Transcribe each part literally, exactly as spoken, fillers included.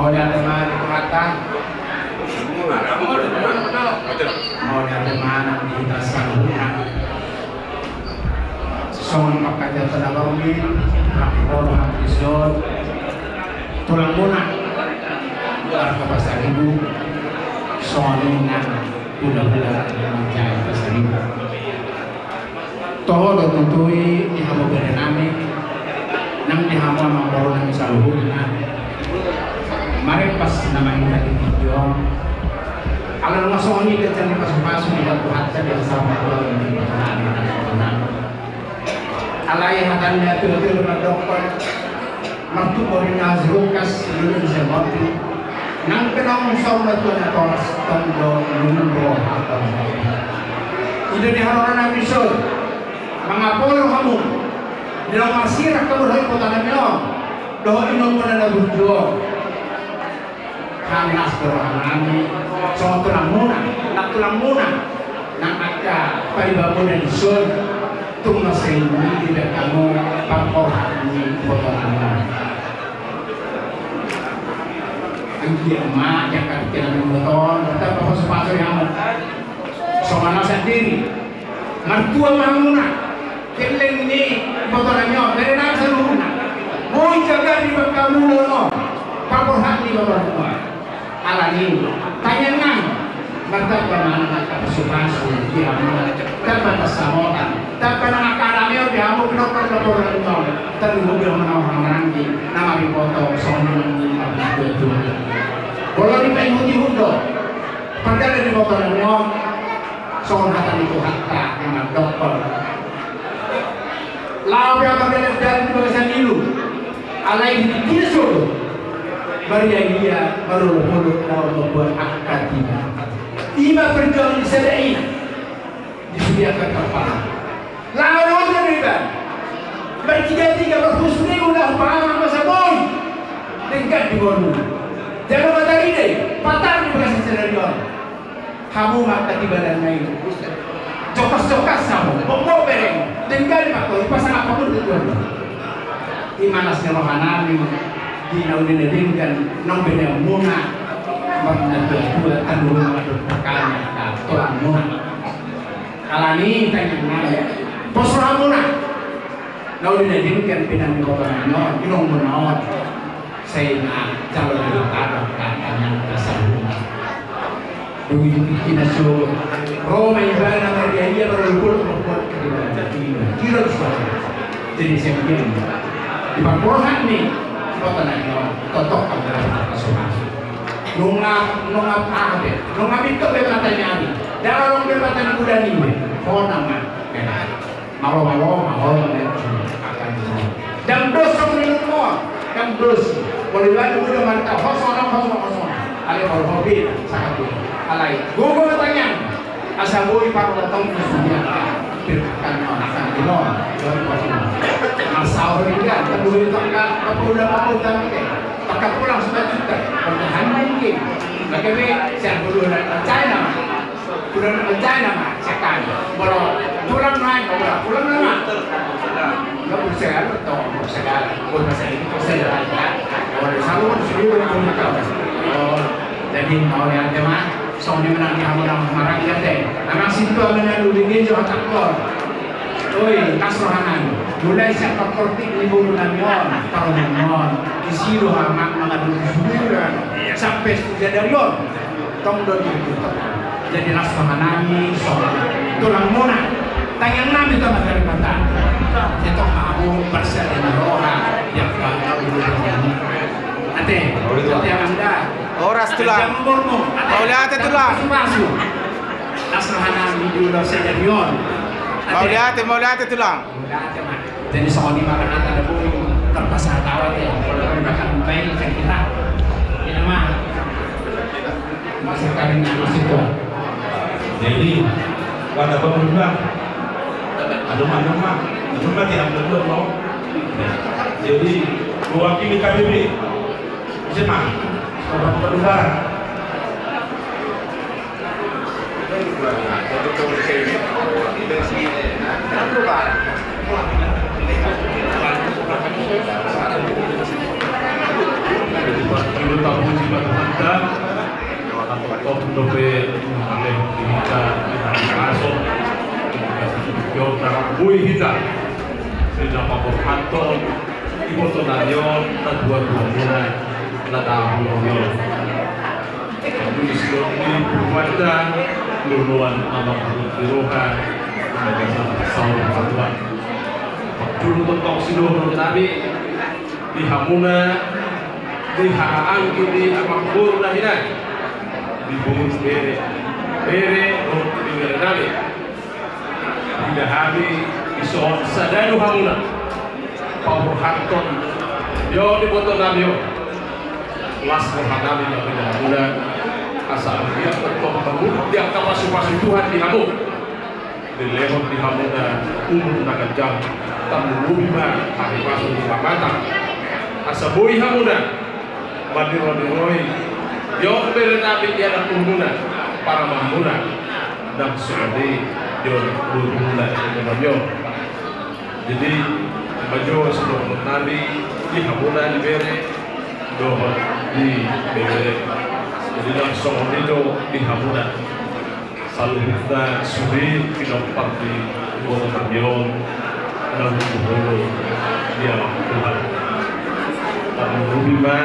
Mauliate ma di Tuhanta. Mauliate ma nang di hita saluhutna. Songon pangkataion na borngin, rap ro ma hami dison, tulangmuna, marga Pasaribu, songon i nang hulahula na manjae Pasaribu. Toho do tutu i di hamu berenami, nang di hamu amangborunami saluhutna. Marempas nama hita di tingki on. Ala nunga songon i ganjang ni pasupasu ni Tuhanta di angka sahabat ni Tuhanta. Alai hata ni natuatua mandokkon, martumbor ni na sirungkas, lulun sirmotu. Nang pe naung saur matua natoras, tong do lulun roha tong. I do di haroro nami dison, mangapolo hamu, di naung marsirang hamu dohot iboto nami on, dohot inomuna na burju on. Hami las do roha nami, songon tulangmuna, nang tulangmuna, nang angka paibamuna dison, tung marsahali dibaen hamu pangkorhon ni iboto nami on. Anggiat ma di angka tingki nami on, tamba pasupasu di hamu. Songon au sandiri, martua ma hamuna, gelleng ni iboto nami on, berenami saluhutna. Boi jagar dibaen hamu on, pangkorhon ni iboto nami on. Alani i, tangiang nami, martamba ma nang angka pasupasu di hamu, tamba pansamotan, tamba nang angka harameon di hamu, pinompar ni iboto nami on, tarlumobi hamu na marhahamaranggi, na mariboto, songon i nang di hamu na martua. Molo dipaihutihut do pardalanan ni iboto nami on, songon hata ni Tuhanta na mandokkon: Laho pe au mardalandalan di bagasan ilu, alai di tingkina sogot, marriaria marolopolop laho mamboan angka tina. I ma perjuangan ni sada ina di sude angka parpala. Laho do on do iba, martigatiga, marhusu denggan, laho pahamal masa boi, denggan di ngolu. Jala martarida i, patar di bagasan sadari on. Hamu ma angka tibalanna i, jongkasjongkas hamu, bombom bereng, denggan ma ho, ipasangap hamu tu Tuhan. I ma las ni roha nami di na uli na denggan, naung berenamuna, marnatuatua, tarlumobi ma dohot angka tulangmuna. Alani i tangiang nami, pos rohamuna, na uli na denggan berenam ni iboto nami on, inongmuna on. Sai na jalo ni Debata do angka tangiangta saluhutna. Dung i di tingkina sogot, ro ma ibana marriaria marolopolop mamboan angka tina. Jadi sian dia, di pangkorhon ni iboto nami on, tongtong angka na pasupasu. Nunga, nunga aha be, nunga mintor be mata ni ari, ndang adong be mata ni bulan i be. Hona ma. Malo-malo, malo, malo. Ndang dos songon i, ndang dos. Molo iba do muda marita, hoso, hoso, hoso. Alai molo hobi, sangat. Alai gogo ma tangiang. Asa boi parlotong di sudian. Pirkan no, akan di lo. Masa orang dia, kan dua itu kan, apa udah, apa udah, oke. Pakai pulang selanjutnya. Pertahanan mungkin. Pakai be, siap dulu, dan percaya nama. Tulang na manjana ma, sian hami. Molo tulang nai, molo tulang nama. Molo segala, molo segala. Molo segala, molo segala. Molo saluhut, saluhut, molo tahu. Oh, jadi mauliate ma, songon i ma nang di hamu na marhahamaranggi ate. Nang sintua ma na dulu di gereja hatangkon. Oi, las roha nami. Mulai sian pangkortik ni boru nami on, paromon on. Disi do hami mangadopi sude sampe sadari on. Tong do di, jadi las roha nami songon tulangmuna. Tangiang nami tu Amanta Debata. Tong ma hamu parsada ni roha. Ate, ate Amanda. Horas tulang. Mauliate tulang. Las roha nami di ulaon sadari on. Mauliate, mauliate tulang. Jadi songon i ma, karena tanda boi terpaksa tawa ya. Kalau mereka main cerita, ini mah masih kami masih tua. Jadi pada pemuda, aduh mana mah, aduh mah tidak betul mau. Jadi mewakili K B B, siapa? Bapak Perubahan. Boi hita, sina paborhathon iboto nami on, na tua-tua muna, na tahu muna. Tulis do di buku hata, luluan amang burung di roha, sebagai salah satu ketua. Dulu tentang sidohon nami, di hamuna, di haha anggi ni amang boru na hinan, di boru bere, bere, boru di bere nami. Ida hami dison sada do hamuna paborhathon, yo di boto nami on. Las roha nami mangida hamuna, asa anggiat tongtong mangurut di angka pasu-pasu Tuhan di hamu. Dilehon di hamuna umur na ganjang, tarlumobi ma hahipason ni Amanta. Asa boi hamuna maniroi-niroi, yo bere nami, di anak muna, parumaen muna, ndang songon i di boru muna, di boru nami on. Jadi, majo sidohonon nami di hamuna di bere dohot di bebere. Jadi, ndang songon i do di hamuna. Saluhutna sude pinompar di boru nami on, na hujolo di Amang Tuhan. Tarlumobi ma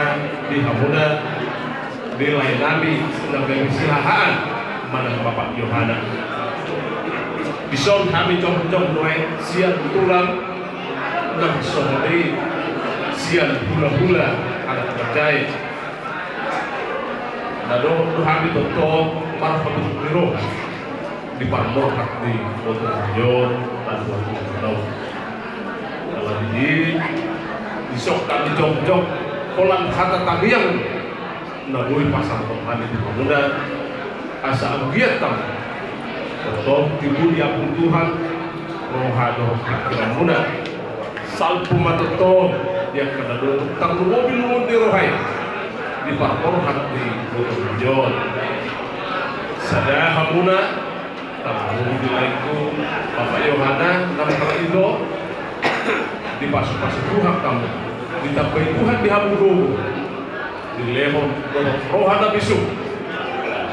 di hamuna, di lae nami na gabe sihahaan manang Bapak Yohana. Dison hami jongjong nuaeng sian tulang, ndang songon i sian hula-hula anak parjae. Na dohot do hami tongtong marhobas ni roha di parborhat ni boru nami on, na tua-tua muna on. Alani i, dison hami jongjong holan hata tangiang na boi pasahathon hami tu hamuna, asa anggiat tongtong tibu diampuni Tuhan roha dohot pingkiran muna. Salpu ma tongtong di angka na dohot tarlumobi lungun ni roha i di parborhat ni boru nami on. Sada hamuna, tarlumobi di laengku Bapak Yohana, na marhite dipasu-pasu Tuhan hamu, ditambai Tuhan di hamu gogo, dilehon dohot roha na bisuk,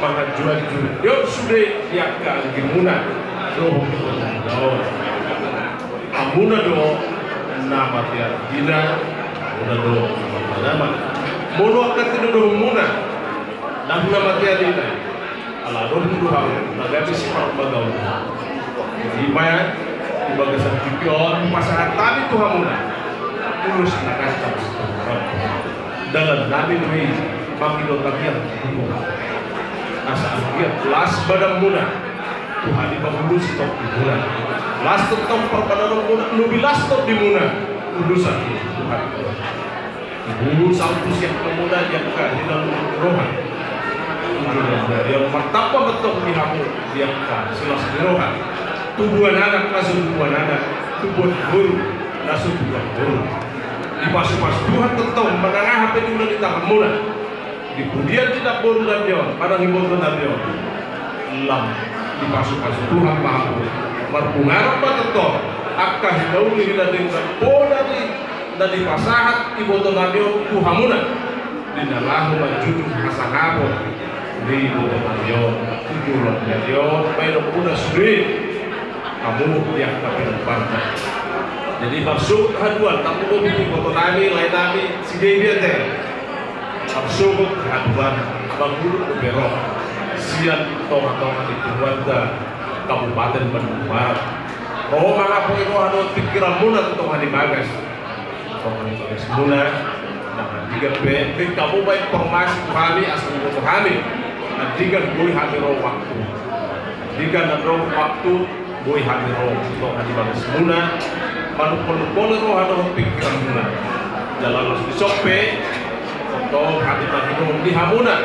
manganju-anju, dion sude di angka anggi muna dohot di boru muna on. Hamuna do na mate argina, hamuna do na mate nama. Molo angka tinodohon muna ndang na mate argina, ala adong do hami na gabe siparmagaul. Ima di bagasan tingki on pasahat hami tu hamuna ulos na ganjang. Dalan nami do i mangido tangiang tu Tuhan, asa anggiat las badan muna, Tuhan i mangulosi tondi muna. Las tongtong parbadanon muna, lobi las tondi muna, ulosan Tuhan. Ibu, salpu sian hamuna di angka hinalungan ni roha. Tujuan dari on martamba ma tongtong di hamu di angka silas ni roha. Tubuan anak na so tubuan anak, tubuan boru na so tubuan boru. Dipasu-pasu Tuhan tongtong manang aha pe di ulaon ni tangan muna, di pudian ni namboru nami on manang iboto nami on, lam dipasu-pasu Tuhan ma hamu. Marpungaran ma tongtong angka hinauli hinadenggan poda ni na dipasahat iboto nami on tu hamuna, di na laho manjujung hasangapon ni iboto nami on tu joloan ni ari on, baenon muna sude hamu di angka pinomparna. Jadi, marsogot haduan, tarlumobi tu iboto nami, lae nami si Debi ate. Marsogot haduan, mangurut dope ro sian tonga-tonga ni punguanta Kabupaten Bandung Barat. Ro mangapoi roha dohot pingkiran muna tu tonga ni bagas, tonga ni bagas muna. Nang andigan pe, pe hamu ma informasi tu hami, asa huboto hami andigan boi hami ro waktu. Andigan adong waktu, boi hami ro tu tonga ni bagas muna, manungkol-nungkoli roha dohot pingkiran muna. Jala laos dison pe tongtong hami mangidohon di hamuna,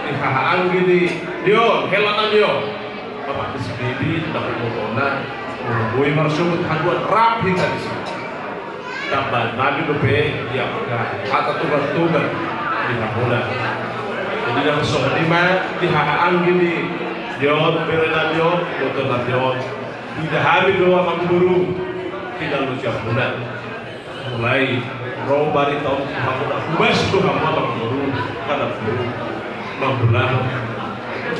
di haha anggi ni, di on, hela nami on, Bapak ni si Debi, na hubotona, molo boi marsogot haduan, rap hita disi. Tambahan nami dope di angka hata togar-togar di hamuna. Jadi, nang songon i ma di haha anggi ni, di on, bere nami on, iboto nami on. Ida hami do amang boru, tinaloja muna. Mulai ro barita on tu hamuna, hubas do hamu amang boru, anak boru, mangulahon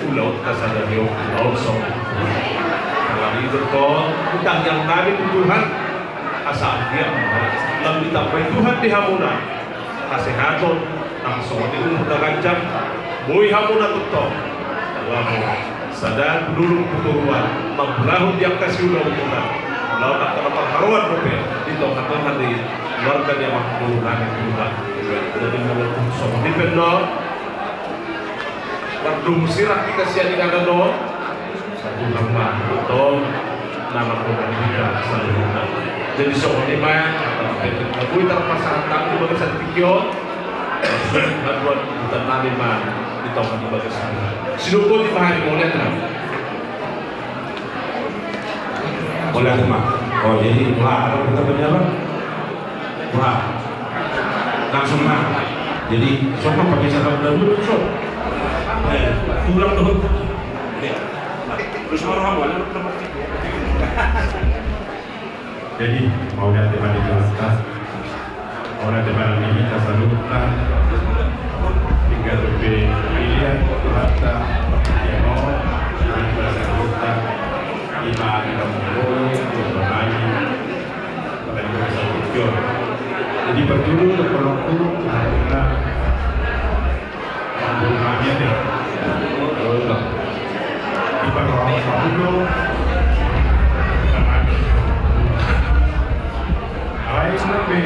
ulaonta sadari on, ulaon songon Di tongtong, tangiang nami tu Tuhan, asa anggiat ma lam ditambai Tuhan di hamuna hasehaton, nang songon i umur na ganjang, boi hamuna tongtong laho sada tu dolok tu toruan, mangulahon di angka siulaonmuna, laho angka na parharoan dope di tongatonga ni keluarga ni amangboru nami Tuhan. Jadi molo songon i pe annon, mardomu sirang hita sian inganan on, satu nama tong nama kota kita saluhutna. Jadi songon i ma, kata pendek na boi tarpasahat nami di bagasan tingki on, haduan hutan nami ma di tonga ni bagas. Sidok boti ma hari mauliate ma. Mauliate ma. Oh, jadi, wah, apa kita punya apa? Wah, langsung ma. Jadi, sok ma pakai sarung dan dulu, sok. Eh, pulang dulu. Terus mau apa? Jadi, mauliate ma di atas. Mauliate ma di hita saluhutna. Tinggal dope pilihan, Tuhanta, pilihan, Tuhanta, ima di dalam dulu, untuk bermain. Jadi, pertama, untuk kelompok, karena Di parroha ni. Alai pe,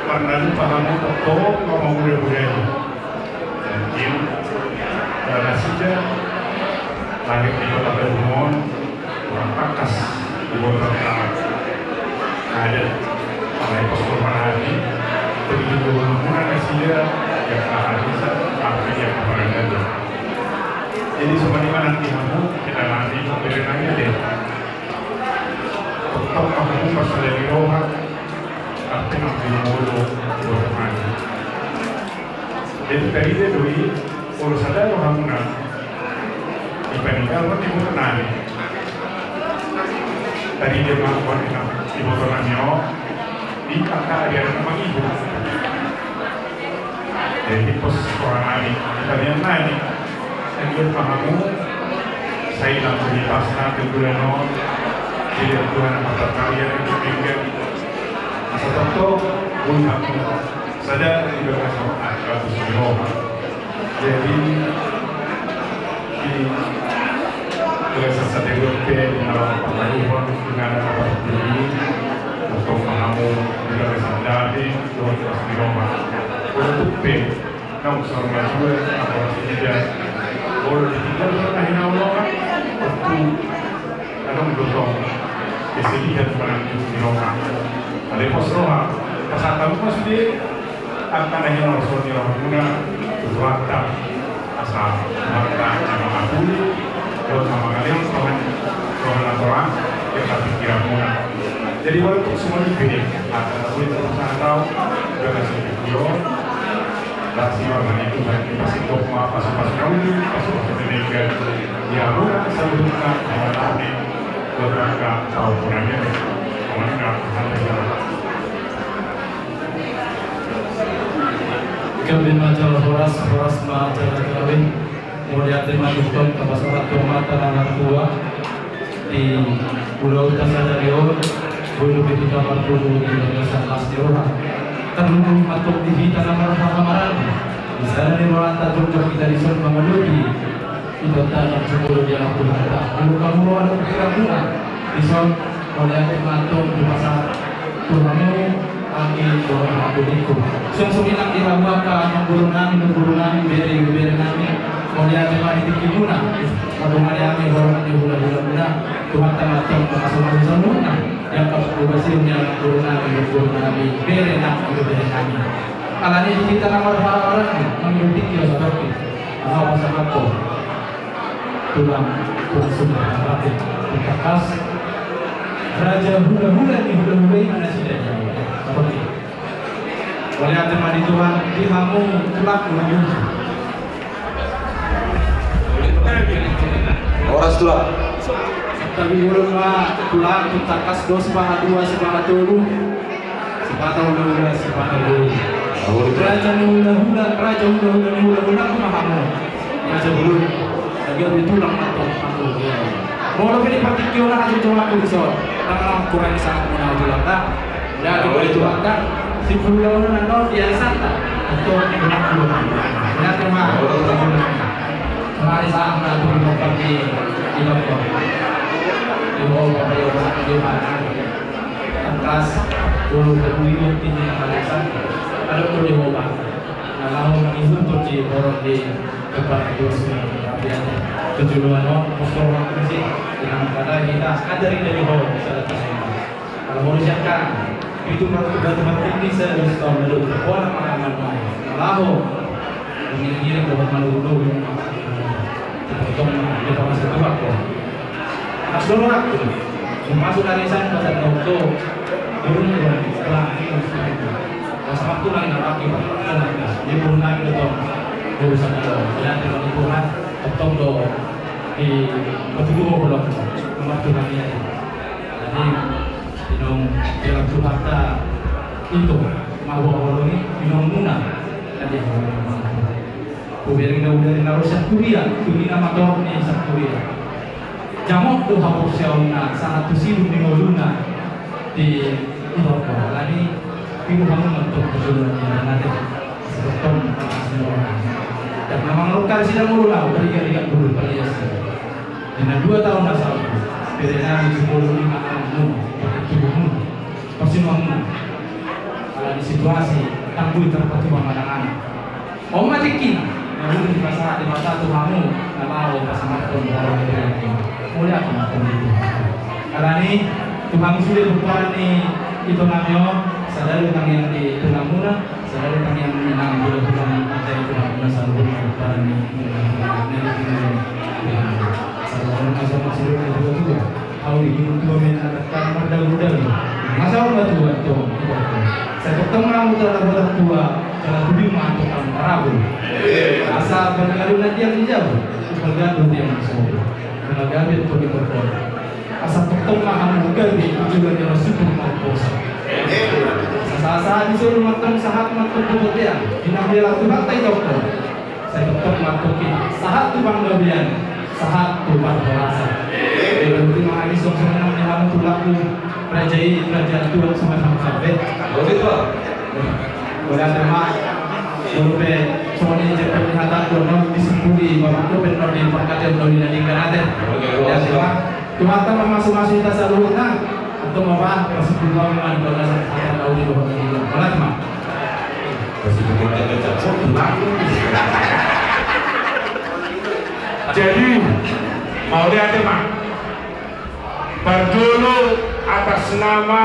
karena lupa kamu toko, kamu muda-muda ini. Mungkin karena sudah lahir di kota Bandung, Kurang tangkas diboto na adat. Alai pos tu parroha ni, begitu muna nasida, yang tak bisa, tapi yang parroha ni. Jadi, sebenarnya nanti kamu, kita nanti, sampai nanya deh. Tetap kamu masalah di roha, tapi nanti dulu, buat mandi. Jadi, tarida do i, molo sada rohamuna, dipaninggalhon ibotonami. Tarida ma rohamuna, ibotonami on, di angka ari-ari na mangihut. Jadi, pos rohanami, di tangiangnami. Anggiat ma hamu, sai nang di pasna tu bulan on, jadi Tuhan ma tarkarian di pinggan. Asa tongtong, boi hamu. Sada di bagasan angka pos ni roha. Jadi, di bagasan sada pe, di na laho pangalaman, di na laho pangalaman, untuk hamu, di bagasan dati, di bagasan pos ni roha. Untuk pe, nang songon na dua, apa tidak, boleh ditinggal, pernah hinaulakan, untuk Adong do tong kesedihan manang di roha. Alai pos roha, pasahat hamu ma sude angka na hinaholongan ni rohamuna tu Tuhanta, asa Tuhanta na mangapuli dohot na mangalehon roha, roha na torang di angka pingkiranmuna. Jadi, walaupun songon i pe, angka na boi pasahat hami, di bagasan tingki on, Laos i ma, Tuhan, dipasingkop ma pasu-pasu na uli, pasu-pasu na denggan. Ia muna saluhutna, ia muna, buat angka tau punanya. Amin. Gabe ma jala horas, horas ma jala gabe. Mauliate ma di Tuhan, tapasahat tu Amanta na martua. Di ulaonta sadari on, boi dope hita marpungu di bagasan las ni roha. Tarlumobi ma antong di hita na marhaha maranggi. Di sada ni rohanta jongjong hita dison mangadopi. Di tonta na jumolo di anak Tuhanta. Molo hamu ro adong pikiranmuna. Dison, mauliate ma antong dipasahat tu hamu. Amin, dohot hata ni Tuhan. Suang songon i nang di hamu angka amangboru nami, boru nami, bere, bere nami. Mauliate ma di tingkimuna. Mandongani hami horong ni hula-hulamuna. Tuhanta ma antong mangasuhi saluhutna. Di angka parbasian ni amangboru nami, boru nami, bere nami, bere nami. Alani di hita na marhaha maranggi, mangido tingki asa topi. Aha pasahathon. Tulang, tulang Sunda, raja, tangkas. Raja hula-hula ni hula-hula i ma nasida. Seperti. Mauliate ma di Tuhan, di hamu tulang, tulang i. Horas, tulang. Tapi ulun ma tulang, tangkas dos, paha dua, sipaha tolu. Sipata hula-hula, sipata hula. Raja ni hula-hula, raja hula-hula ni hula-hula, ma hamu. Raja hula. Lagi ada tulang atau apa, ya. Molo pe di partingkian on, hajujungan ku dison. Tangan kurang sangat menau di lambang. Ya, di bawah itu lambang. Si pulau na no di Arisanta. Atau pulau. Ya, terima. Mari sama tu di tempat di, di tempat. Di bawah, di bawah, di bawah. Tangkas, bulu, bulu, ini Arisanta. Ada tu di bawah. Na laho mangihuthon di borong di tempat kursi. Tapi ada kejuluan on, postor waktu sih. Dengan kata kita, ada di dari bawah, bisa datang. Kalau mau siapkan, itu batu, batu mati ini saya harus tahu dulu. Orang mana mana. Laho. Mengiring-iring, bawa malu dulu. Potong, dia pakai satu waktu. Masuk waktu. Masuk dari sana, pasal waktu. Turun, turun. Setelah ini, pas waktu lagi, nak lagi, Pak. Dia turun lagi, betul. Urusan itu. Jadi, kalau Tuhan, potong do. Di, betul, betul, betul. Nomor Tuhan, ya. Jadi, Inong, dalam Tuhanta, itu, mau holong i, inong muna. Kan dia holong i. Hubereng na uda na ro sian huria, tu ina mator ni sian huria. Jamot do haporseaonna, sahat tu sidung ni ngoluna, di ihorko. Alani, piru hamu mantong tu jolo ni anak ate. Sebetong, dan memang lo kan sidang ngoluna, dari gari gak dulu, palias. Di na dua taon na saut, bere nami jumolo lima anakmu, tubuhmu, parsinuanmu. Ala ni situasi, tanggui tarpatupa manang anak. On ma tingkina, na boi dipasahat Debata tu hamu, na laho pasahathon boru ni bere nami. Mauliate ma tu Tuhan. Alani, tu hamu sude pomparan ni ito nami on, sada do tangiang di tulangmuna, Saudara kami yang menang, mudah-mudahan aja itu hak masa lalu kepada ni, saudara masa masih dulu yang tua-tua. Kau di gunung tua main anak karena dalu-dalu. Masa orang tua tuh, saya ketemu orang tua, orang tua, cara kudu mantuk kamu karabu. Asa bergaduh nanti yang dijauh, bergaduh dia masuk. Bergaduh itu di berkor. Asa tongtong ma hamu gabe, tujuan ni Rasul tu marposa. Sahat-sahat ni solu mantong, sahat mantong tu bontean. Di na mambela Tuhanta i tongtong. Sai tongtong mantong i. Sahat tu panggabean, sahat tu parhorasan. Jadi, mangaliso songon i hamu tulangku, raja i, raja tua, sama-sama sampe. Oke, Pak. Udah, terima. Molo pe songon i jempol ni hata, dohot disimpuli, bapak tu pe non di pangkataion, non di na dingkan ate. Oke, ya, terima. Tuhanta mamasu-masu hita saluhutna. Antong ma, Pak, pasahat ma di bagasan hata, au di bagasan hita. Mauliate ma. Pasahat ma. Jadi, mauliate ma. Parjolo, atas nama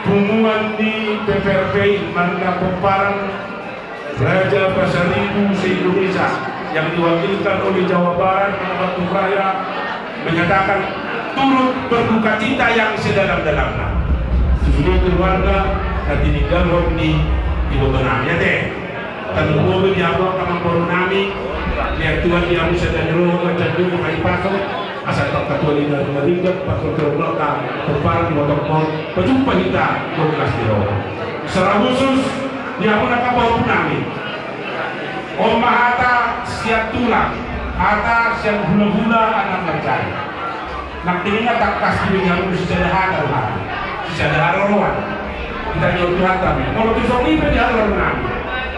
punguan ni P P R P I, marga Pomparan Raja Pasaribu se-Indonesia yang diwakilkan oleh Jawa Barat, Bapak Raya, menyatakan turut berduka cita yang sedalam-dalamnya. Seluruh keluarga, nanti tinggal di, di Botonami, ya, teh. Tarlumobi di hamu angka namboru nami, di Tuhan di hamu sada ni roha, ganjang ni umur, hahipason, asa tongka tuali na ringan-ringan, patorang-torang, pomparan di botong pon, pajumpa hita, dua belas di roha. Secara khusus, di hamu angka pahompu nami. On ma hata sian tulang, hata sian hulahula anak manjai. Nang tingina tangkas dibaen hamu sisada hata do hami, sisada haroroan. Hita ni on Tuhanta ma. Molo tu songon i pe di hamu nami,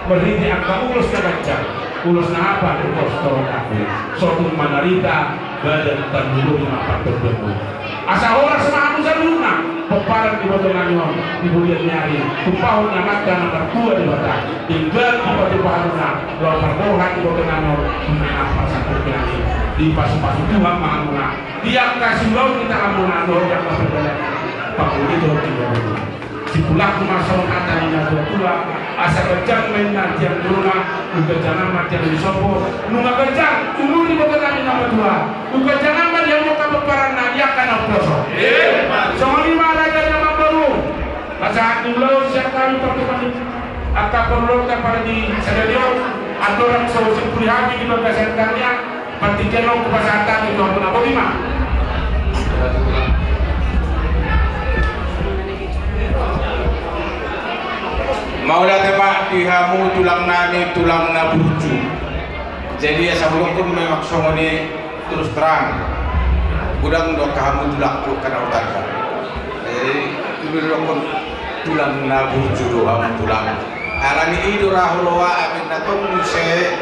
marhite angka ulos na ganjang, ulos na hapal, ulos torop aku. Sotung manarita, badan tarlumobi ma partondianmu. Asa horas ma hamu saluhutna, pomparan di botonami on, di hurian ni ari, tumpahon ni Amanta na martua Debata, denggan dipatupa hamuna, laho parroha di botonami on, di na parsatutup ni ari, dipasupasu Tuhan ma hamuna. Di angka siulaon ni tanganmuna dohot di angka pardalanan. Panguliti dohot di angka sipulangku ma songon hata ni natuatua, asa ganjang ma inna tiang ni ruma, umganjang ma tiang ni sopo, nunga ganjang umur ni botonami na matua, umganjang ma di hamu angka pomparanna di angka na umposo. Songon i ma raja ni amangboru. Pasahat ni ulaon sian hami partupaon angka parulaonta pada di sadari on, andorang so simpuli hami di bagasan tangiang, partingkian on hupasahat hami tu hamuna, boti ma. Mauliate ma di hamu tulang nami, tulang na burju. Jadi asa hudokkon memang songon i terus terang. Godang do angka hamu tulangku, angka na hutanda. Jadi, ido do dokkon tulang na burju do hamu tulang. Alani i do ra huroha, amin na tong muse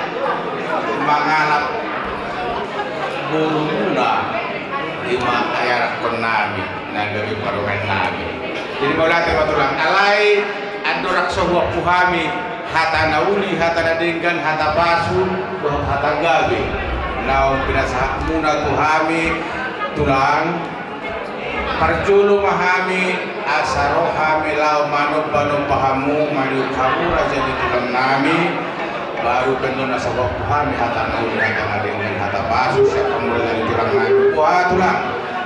mangalap borumuna, i ma ai arakkon nami na gabe parumaen nami. Jadi mauliate ma tulang, alai andorang so huampu hami hata na uli, hata na denggan, hata pasu dohot hata gabe naung pinasahatmuna tu hami tulang, parjolo ma hami asa ro hami laho manombanomba hamu, maliuk hamu raja ni tulang nami. Baru pe annon asa huampu hami hata na uli, hata na denggan, hata pasu sian hamu raja ni tulang nami. Boha tulang,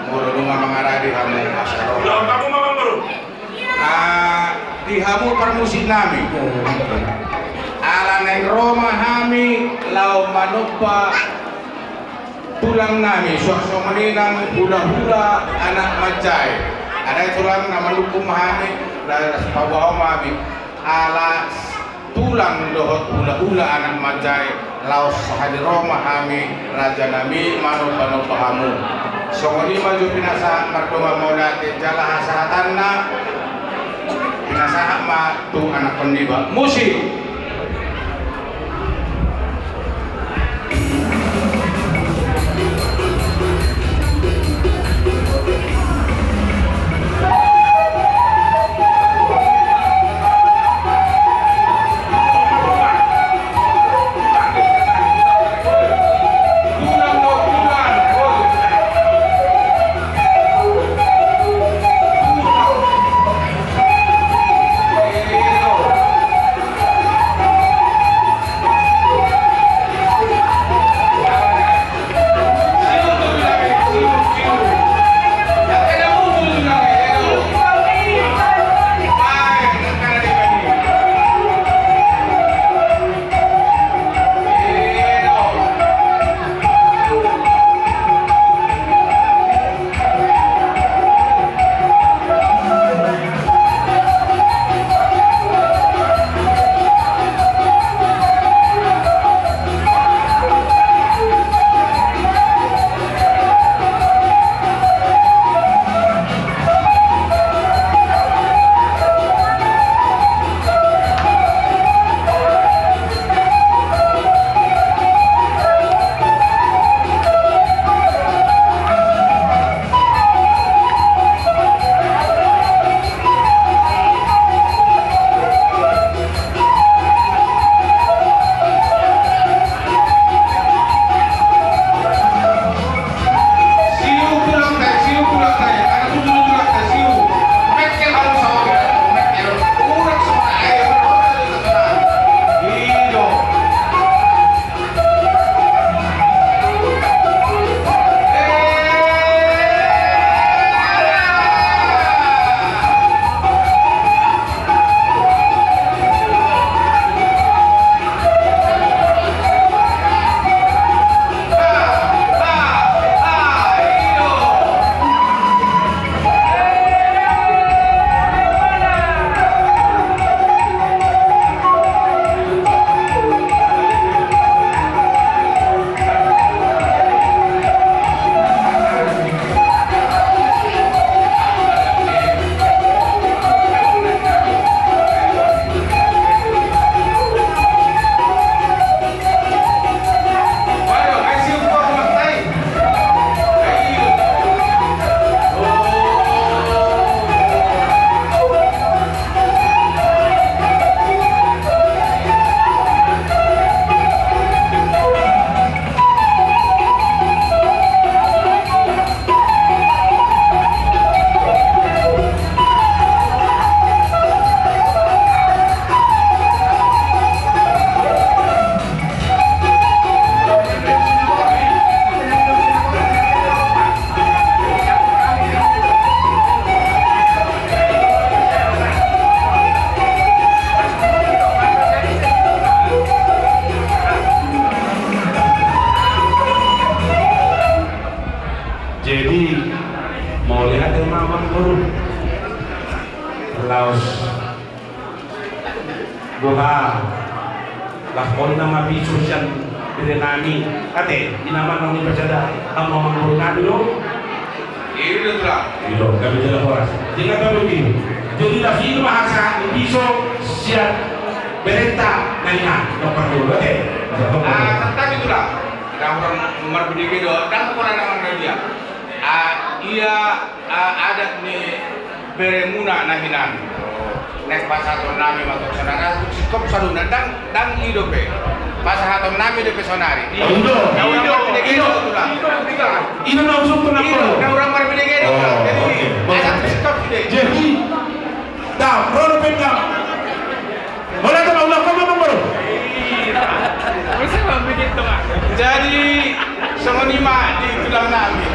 molo nunga mangarade hamu asa ro. Ah, di hamu parmusik nami. Ala naeng ro ma hami laho manomba tulang nami, suang songon i nang hulahula anak manjae. Alai tulang, na mandukung ma hami, las paboa ma hami. Ala tulang dohot hulahula anak manjae, laos sahali ro ma hami raja nami manombanomba hamu. Songon i ma jo pinasahat, mardongan mauliate jala hasahatanna. Pinasahat ma tu anakkon niba. Musik. Jadi, mauliate ma amangboru. Laos boha, laos on nama pisu sian bere nami. Ate, i nama naung dipasada hamu amangboru nami do. Ido, Tulang. Ido, kami jala horas. Jadi kata begini. Jadi las i ma hasa, iso sian berenta na hinan. Nomor dua, oke. Ah, tentang itulah. Ndang hurang marbinege do, ndang hurang na dia. Ah, ia, ah, adat ni beremuna na hinan. Naeng pasahaton nami ma tu saudara, singkop saluhutna, ndang, ndang i dope. Pasahaton nami dope saonari. Ido, ido, ido, ido. Ido na usung tu nami. Ido, ndang hurang marbinege do. Oh, jadi, oke. Asal singkop sude. Jadi, ndang, ro dope ndang. Holan tong, ulang tong, Amang Boru. Jadi, songon i ma di tulang nami.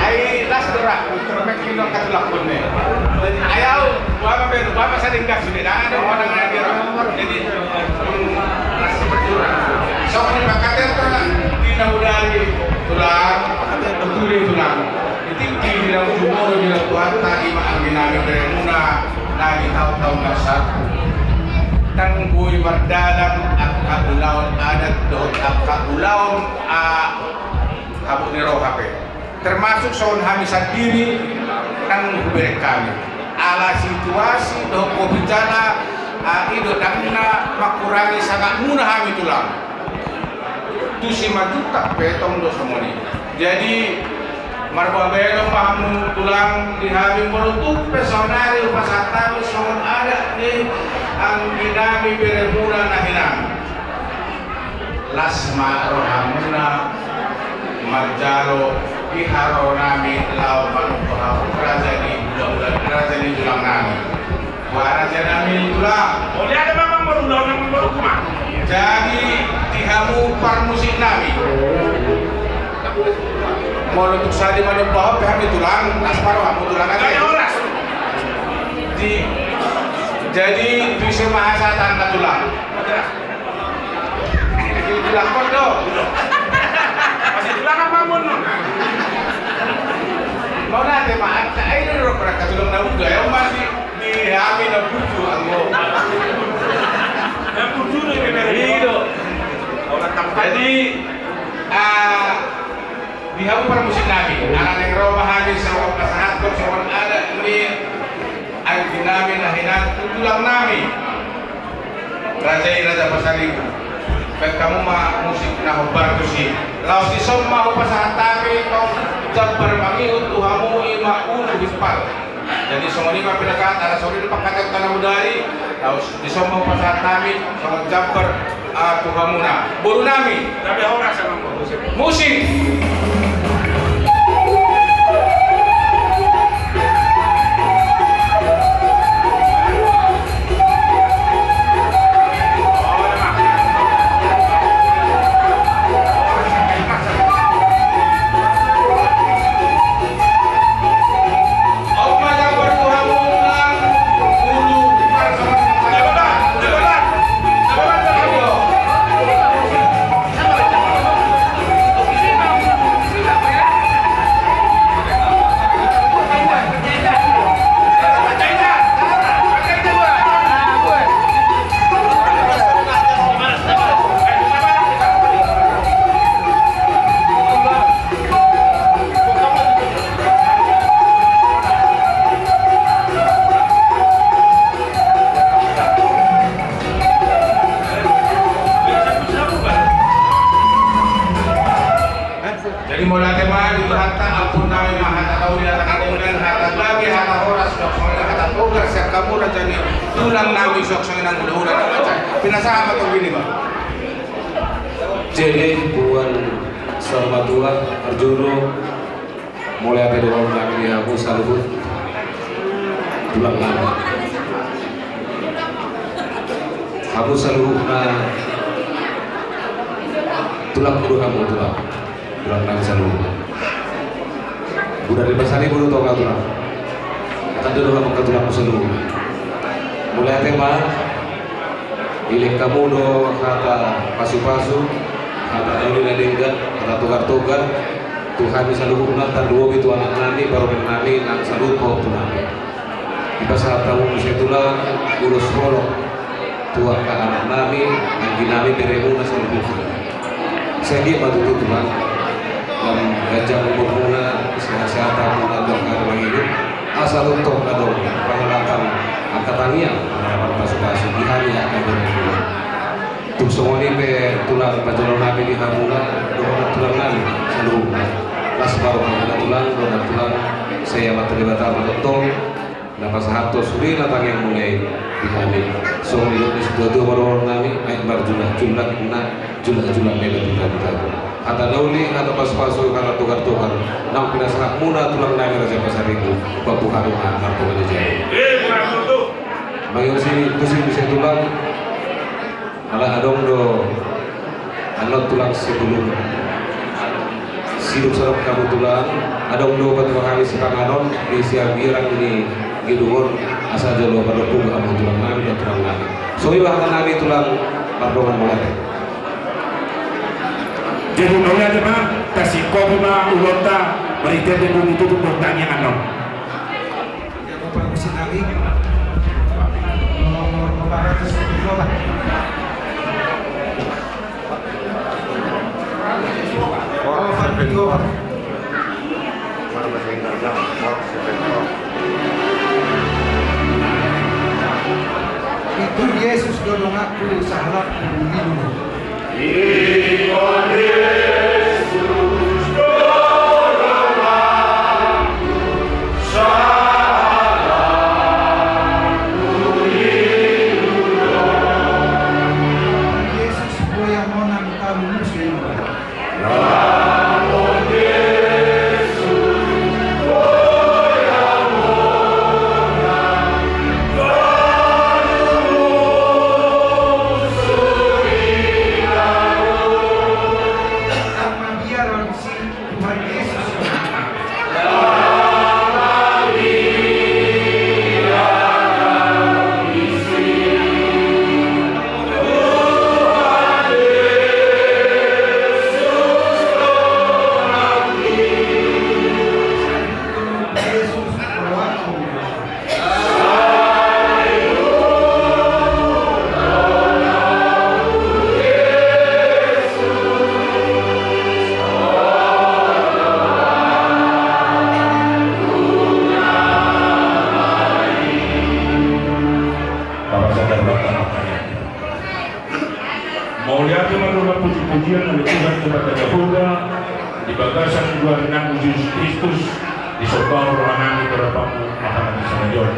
Ai las do ra, termek hino ka tulang kone. Ai au, boha ma be, boha ma sadenggan sude, ndang adong holan na dia. Jadi, mm, las seperti orang. Songon i ma katen tulang, di na hudari tulang, betul tulang. Di tingki di na ujung molo di na Tuhanta, i ma anggi nami beremuna na di taon-taon na salpu. Ndang boi mardalan angka ulaon adat dohot angka ulaon, ah, habot ni roha pe. Termasuk songon hami sandiri ndang hubereng hami. Ala situasi dohot covid jala, ah, i do ndang na mangkurangi sangapmuna hami tulang. Tusi ma jutak pe tong do songon i. Jadi, marboa baenon ma hamu tulang di hami molo tung pe saonari hupasahat hami songon adat ni anggi nami beremuna na hinan. Las ma rohamuna manjalo di haroro nami laho manomba hamu raja ni hulahula, raja ni tulang nami. Boha raja nami tulang. Mauliate ma, Amang Boru, ulaon nami Boru, kuma. Jadi di hamu parmusik nami. Molo tung sadia manomba hami tulang, las ma rohamu tulang ate. Jadi, jadi tu ise ma hasahatan na tulang. Di tulang kon do. Masih tulang apa mun? Mauliate ma, ai do ro pernah ka tulang na uda ya, masih. Di hami na burju anggo. Na burju do i. Ido. Jadi, ah, di hamu parmusik nami, ala naeng ro ma hami songon pasahathon songon adat ni anggi nami na hinan tu tulang nami. Raja i, Raja Pasaribu. Baen hamu ma musik na hombar tusi. Laos dison ma hupasahat hami tong jambar mangihut tu hamu, i ma ulu himpal. Jadi songon i ma pinasahat, ala songon i do pangkataion na hudari, laos dison ma hupasahat hami songon jambar, ah, tu hamuna boru nami. Tapi horas, Amang Boru. Musik. Jadi mauliate ma di Tuhanta, ampun nami ma hata na uli, hata na denggan, hata gabe, hata horas, songon i hata togar sian hamu raja ni tulang nami, songon i nang hulahula na mansai. Pinasahat ma tong i ma. Jadi, Tuan Sarmatua, Arjuna, mauliate do hamu nang di hamu saluhut tulang nami. Hamu saluhutna tulang, do hamu tulang. Tulang nami saluhutna. Udah di pasar ibu do tong tulang. Tanda do hamu angka tulangku saluhutna. Mauliate ma. Dilehon hamu do hata pasupasu, hata na uli na denggan, hata togartogar tu hami saluhutna, tarlumobi tu anak nami, parumaen nami nang saluhut pahompu nami. Dipasahat hamu muse tulang ulos holong tu angka anak nami, anggi nami, beremuna saluhutna. Sai dia ma tutu tulang. Dang ganjang umurmuna, sehat-sehat hamuna tu angka na mangihut. Asa tongtong adong pangalapan angka tangiang, pangalapan pasupasu di hami angka boru. Tung songon i pe tulang, pajolo nami di hamuna dohot tulang nami saluhutna. Las barokahna tulang, dohot tulang, sai Amanta Debata ma tongtong na pasahathon sude na tangiangmuna i di hami. Songon nidok ni situatua, boru nami, aek marjulak-julak, na julak-julak ma i di hami. Hata na uli, hata pasupasu, hata togar-togar naung pinasahatmuna tulang nami Raja Pasaribu, pambuhari ma martonga ni jabu. Mangihut si tusi bisa tulang. Ala adong do, annon tulang, sebelum sidung sadok hamu tulang, adong do patupa hami sipanganon di siambirang ni gedung on, asa jolo mardomu hamu tulang nami dohot tulang nami. Songon i ma hata nami tulang, mardongan mauliate. Jadi mauliate ma, tasingkopi ma ulaonta, marhite pe dung ditutup do tangiang annon. Nomor empat ratus dua puluh delapan. Oh, empat puluh dua. Itu Jesus do donganku, sahalakku, lilu. Mauliate ma dohot puji-pujian ale Tuhan Debata Jahowa, di bagasan goarna Jesus Kristus, disombahon rohanami tu adopanmu angka na di sadari on.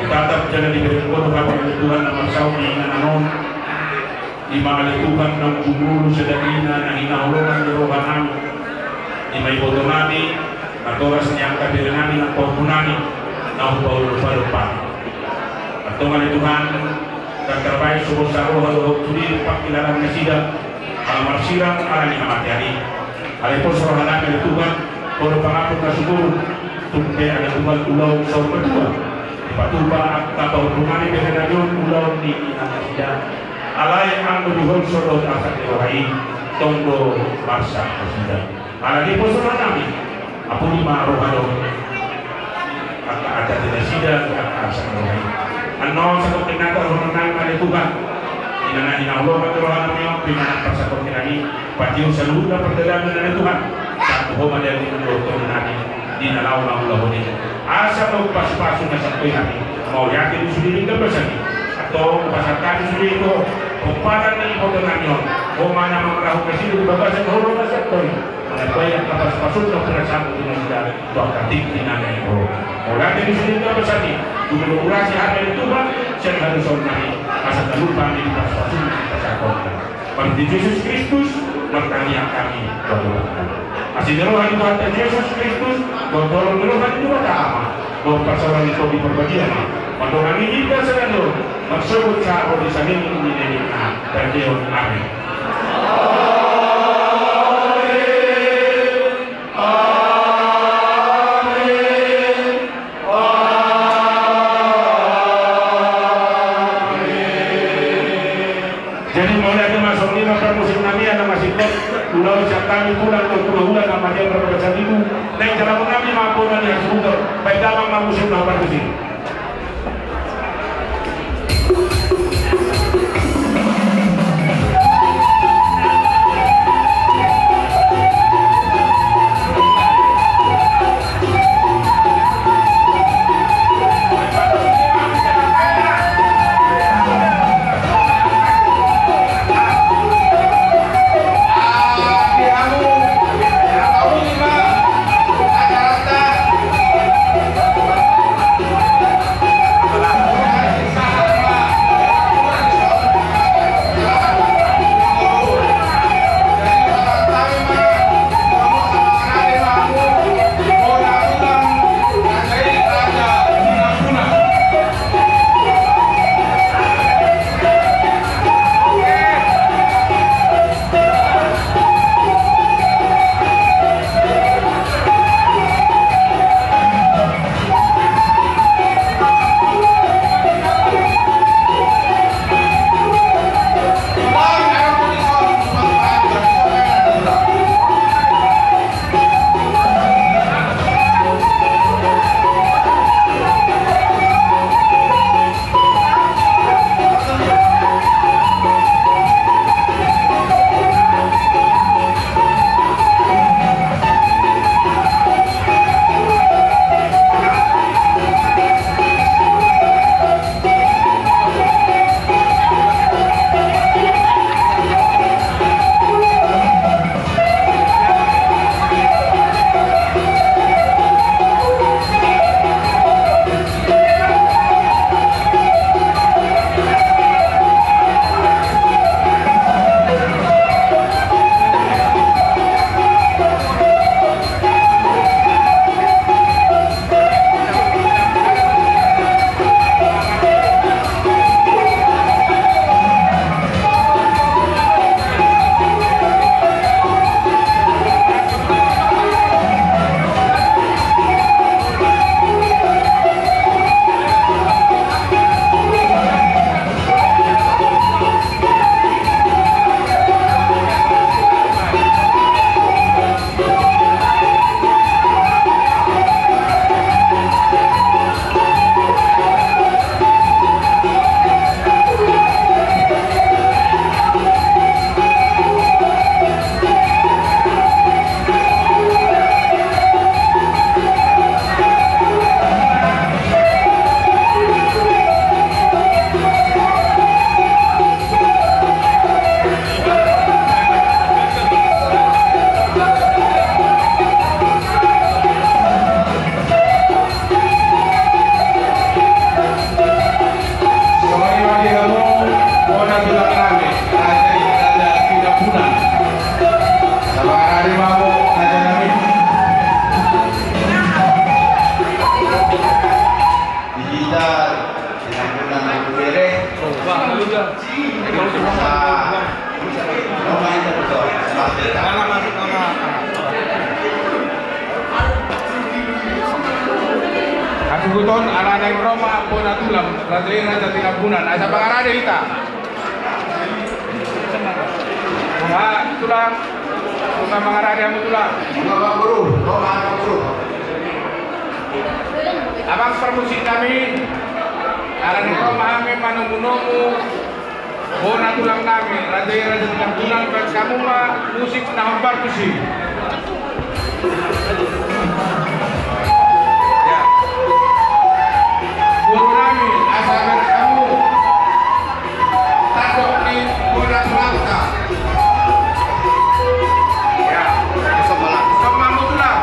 Ditatap jala dibereng Ho do hami ale Tuhan na marsaor di inganan on. I ma ale Tuhan naung jumolo sada ina na hinaholongan ni rohanami. I ma ibotonami, natoras ni angka berenami nang pahompunami, na hupaolopolop hami. Antong ale Tuhan, ndang tarbaen songon saroha dohot sude pangkilalaan nasida, ala marsirang ala ni hamatean i. Alai pos rohanami ale Tuhan, Ho do pangampun na sumurung, tung pe ale Tuhan ulaon saur matua dipatupa angka pahompunami berenami on ulaon ni inanasida. Alai anggo diholso dohot arsak ni roha i, tong do marsak nasida. Ala ni i pos rohanami, ampuni ma roha dohot angka adat ni nasida, angka arsak ni roha i. Annon sangkap ni nata rohanami ma ale Tuhan, di na hinaholongan ni rohanami on, di na parsangkap ni nami, patihon saluhutna pardalanan ale Tuhan, sahat tu Ho ma dalihan dohot tondi nami di na laho mangulahon i. Asa ma pasupasu na santoi hami, mauliate di sude denggan basa i. Antong pasahat hami sude tu Ho, pomparan ni ibotonami on, Ho ma na mangarahon nasida di bagasan holong na santoi. Manambai angka pasupasu na pinasahatmu tu nasida tu angka tingki na naeng ro. Mauliate di sude denggan basa i, tu na diurasi hami ale Tuhan sian hadosaon nami, asa talupa hami di pasupasu na pasahathon. Marhite Jesus Kristus martangiang hami tu Ho. Asi ni roha ni Tuhanta Jesus Kristus, dohot holong ni roha ni Debata Ama, dohot parsaoran ni Tondi Parbadia ma mandongani hita sadari on, marsogot sahat ro di saleleng ni lelengna. Amen. Amen. Amen. Jadi mauliate ma, songon i ma parmusik nami, ala masingkop ulaon sian hami tulang dohot hulahula na marhite parbadia nami. Naeng jalo nami ma bona ni hasuhuton, baen damang ma musik na parmusik. Hasuhuton ala naeng ro ma bona tulang, raja i raja ni Tambunan, asa mangarade hita. Tulang, tulang, mangarade hamu tulang. Amang parmusik nami, ala naeng ro ma hami manomu-nomu bona tulang nami, raja i raja ni Tambunan, baen hamu ma musik na hombar tusi. Boru nami, asa baen hamu tandok ni bona tulangta. Sombong ma tulang.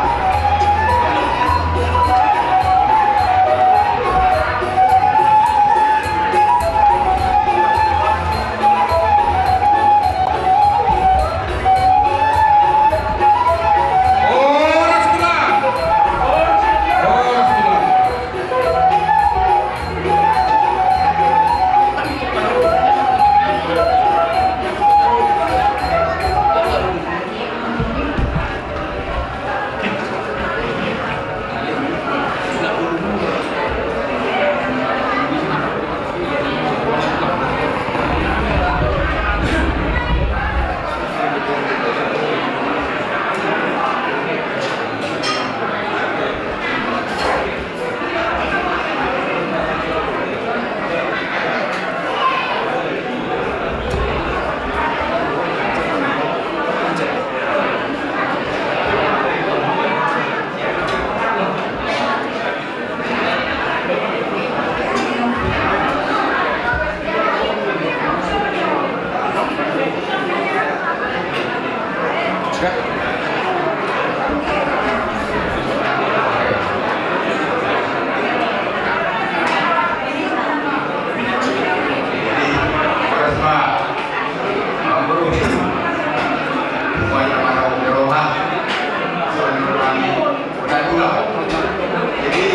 Jadi,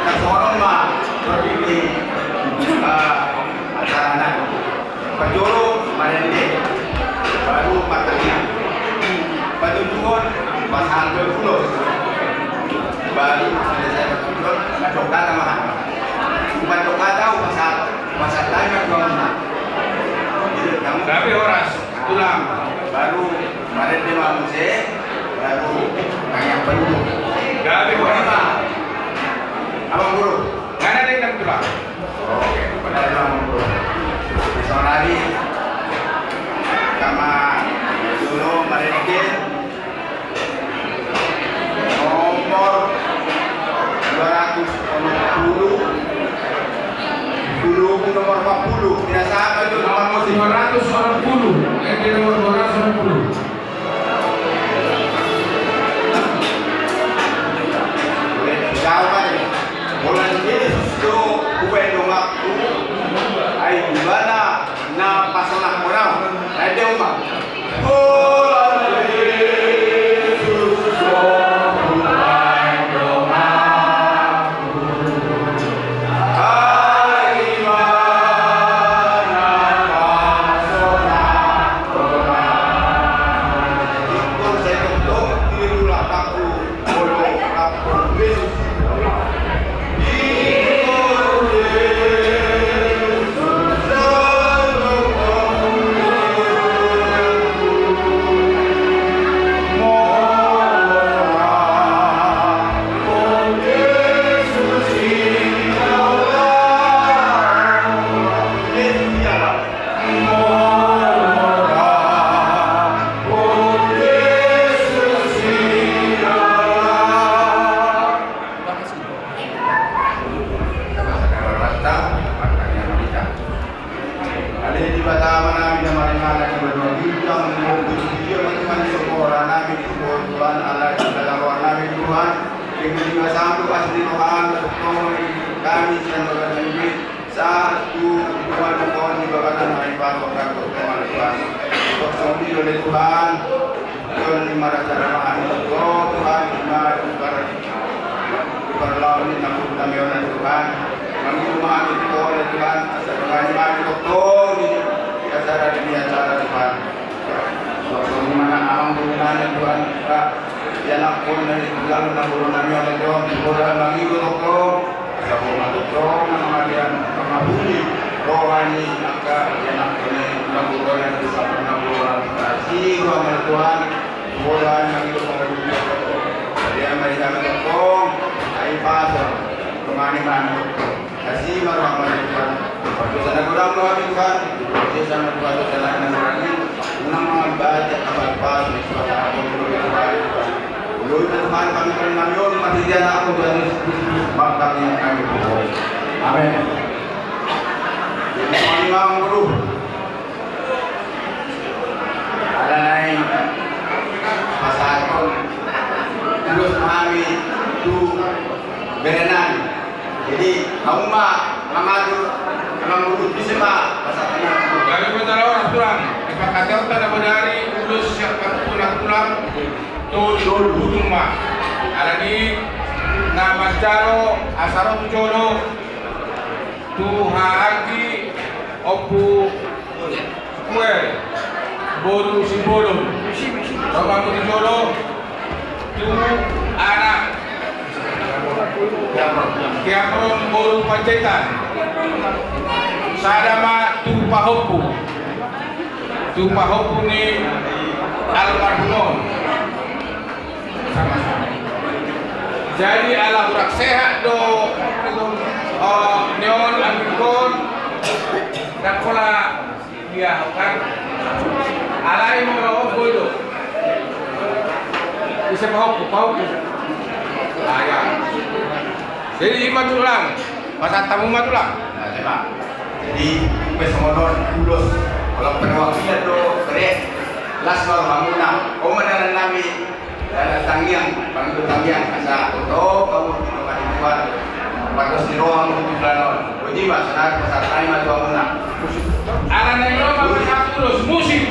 kita sorong ma, seperti ini, eh, acarana. Parjolo marende, baru martangiang. Patunjuon, pasahat dua pulu. Baru selesai patunjuon, mandok hata ma hami. Mandok hata, pasahat, pasahat hami ma tu hamuna. Jadi, kamu gabe horas, tulang. Baru marende ma muse, baru tangiang panutup. Gabe horas. Amang Guru. Ngana dendam tulang. Oke, benar, Amang Guru. Di saonari, sama dulu marende nomor dua ratus onom pulu, dulu nomor empat pulu, tidak sama itu nomor musik. Dua ratus onom pulu, ende nomor dua ratus onom pulu. Jawab aja. Holan Jesus do hubaen donganku, ai Ibana na pasonanghon au. Raja uma. Holan Jesus do hubaen donganku, ai Ibana na pasonanghon au. Ale Debata Amanami na marnida di banua ginjang, na di banua ginjang, Tuhan, ala di dalam rohanami, Tuhan, dengan jiwa sanggup, pasti Tuhan, untuk kami sedang berada di Sahat tu Tuhan, Tuhan di bagasan na ibadah, Tuhan, Tuhan, Tuhan. Kosong di oleh Tuhan, Tuhan di mana cara mahan, Tuhan, Tuhan, Tuhan. Perlawan ini aku minta meonan Tuhan. Kami rumah itu oleh Tuhan, asal Mari, mari, tongtong di acara, di acara, Tuhan. Songon i ma nang amang boru nami, Tuhan, Tuhan. Ianakhon na di tulang na boru nami on, Tuhan, boru nami on, tongtong. Asa boru ma tongtong na mangalian, mangabuli roha ni angka ianakhon na boru nami on, Tuhan, na boru nami on, Tuhan. Siroha ma, Tuhan, boru nami on, Tuhan. Dia mari kami tongtong, ai paso, kemana-mana tongtong. Asi ma roham, Tuhan. Pardosa na godang do hami, Tuhan. Pardosa na godang, dosa na godang. Unang mangambat hami, Tuhan. Pardosa na godang, Tuhan. Olo, Tuhan, kami, Tuhan, kami on, mati di Anakmu, Tuhan Yesus Kristus, Bapa kami yang kami puji. Amin. Jadi, semua imam guru. Ala naeng pasahathon ulos ma hami tu bere nami. Jadi, hamu ma mangatur, mangatur, bisa ma pasahathon. Gabe ma tara horas, Tulang. Di pangkataion ta na bodari ulos sian partulang-tulang. Tolu, tolu, tolu ma. Alani na manjalo asa ro tu jolo tu haha anggi Ompu Kuel boru Simbolon. Ro ma hamu tu jolo tu anak Kiamron boru Panjaitan. Sada ma tu pahompu, tu pahompu ni almarhum on. Jadi ala hurang sehat do, eh, ni on, anggi on, ndang pola dia, kan? Alai molo on boi do. Ise pahompu, pahompu. Ah, ya. Jadi ima, Tulang. Pasahat hamu ma, Tulang. Nah, coba. Jadi, pe songon on ulos. Molo perwakilan do bere, las ma rohamuna. On ma dalan nami. Tangiang, panggido tangiang, asa tongtong hamu di roha ni Tuhan. Panggido ni roha hamu di bulan on. Boti ma, sonari pasahat nami ma tu hamuna. Ala naeng ro ma pasahat ulos, musik.